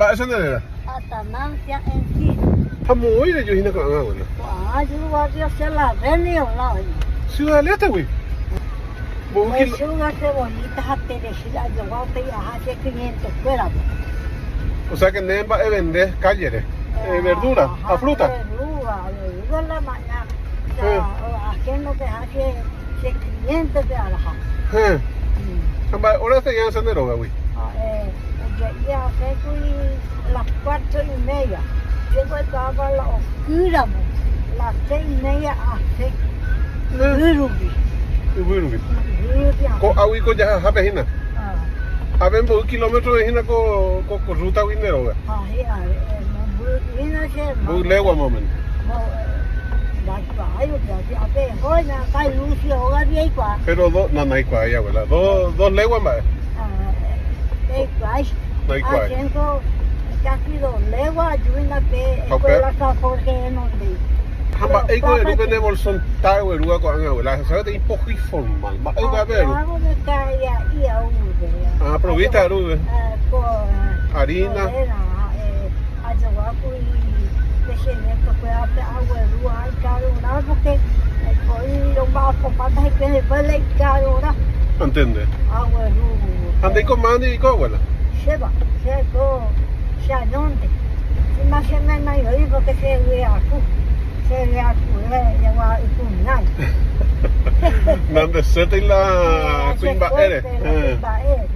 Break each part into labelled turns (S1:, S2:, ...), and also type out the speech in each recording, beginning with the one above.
S1: Mba'éicha nde réra?
S2: Atanancia Encina.
S1: Ha moõi reju hína ko'ág̃a abuela?
S2: Ko'ág̃a aju barrio Celadel ola oime.
S1: Ciudad del Este-gui? Mboy kilo.
S2: Lechuga, cebollita ha perejil ajogua upéi aha che cliente-kuérape.
S1: O sea que nde mba'e vende calle-re, verdura ha fruta.
S2: Verdura, verdura la maña, ajeno-pe aha che che cliente-pe araha.
S1: Héẽ. Ha mba'e hora seguía osẽ nde rógagui?
S2: Ha'e oje'i asẽkuri las cuatro y media. Che oikuaáva la okýramo, las seis y media asẽ yvy rupi.
S1: Yvy rupi.
S2: Yvy rupi asẽ.
S1: Ko'águi ko jahahápe hína.
S2: Ah.
S1: Ave mboy kilómetro hína ko ko rútagui nde róga?
S2: Ha hi'are, mombyry hína che hermano.
S1: Mboy legua más o menos?
S2: Ndaikuaái upéva, si ápe eho hína, kay Lucio ógapi aikuaa.
S1: Pero do, no, ndaikuaái abuela. Do, dos legua mba'e?
S2: Ndaikuaái.
S1: Ndaikuaái.
S2: Haciendo casi dos leguas aju hína pe escuela San Jorge renondéi.
S1: Ha mba'éiko eru pene bolsón ta eguerúva ko'ág̃a abuela? Ahecháva peteĩ pohýi formal. Mba'éiko ápe eru? Ah, provista eru. Harina. Antende. Ha ndéiko máva ndive oiko abuela?
S2: Chéva, che aiko che añónte. Yma che ména ivai porque che ryaku, che ryakuve jagua ikuñái.
S1: Nande sétei la kuimba'ére.
S2: La kuimba'ére.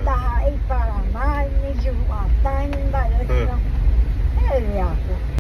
S2: Ndaha'éi Paraná, ni Yuru'atã, ni mba'eve sino che ryaku.